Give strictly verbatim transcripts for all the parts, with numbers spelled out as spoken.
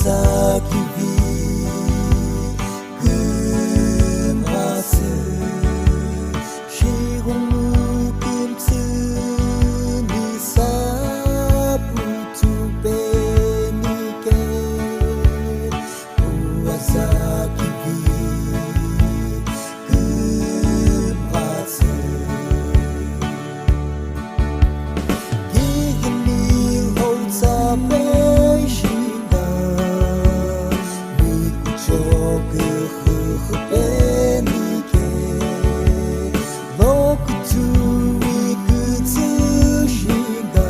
Sakivi kümhasü, shighomu kümtsüni sapu tsupenike, puasakivi kümhasü. Kighini hotsa peishina, mikucho küxüxü penike, lokuthui kütsü shina,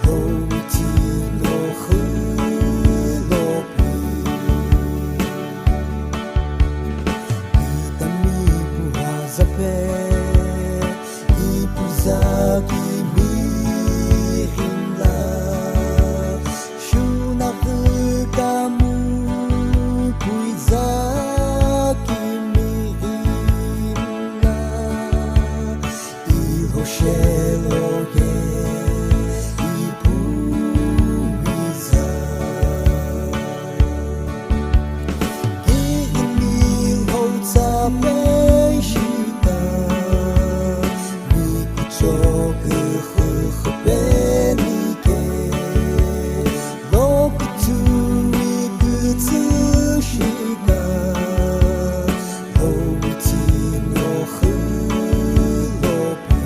lowitino xü lopi. Itami puhazape, ipuza kimi ghimla, shuna vükamu puiza kimi ghimla, ilho sheloge ipuiza. Kighini hotsa peishina, mikucho küxüxü penike, lokuthui kütsü shina, lowitino xü lopi.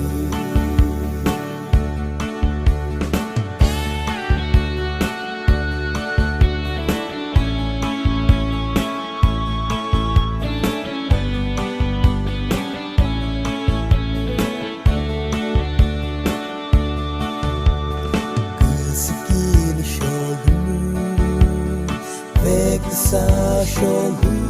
Küsükini sholumu, veküsa sholu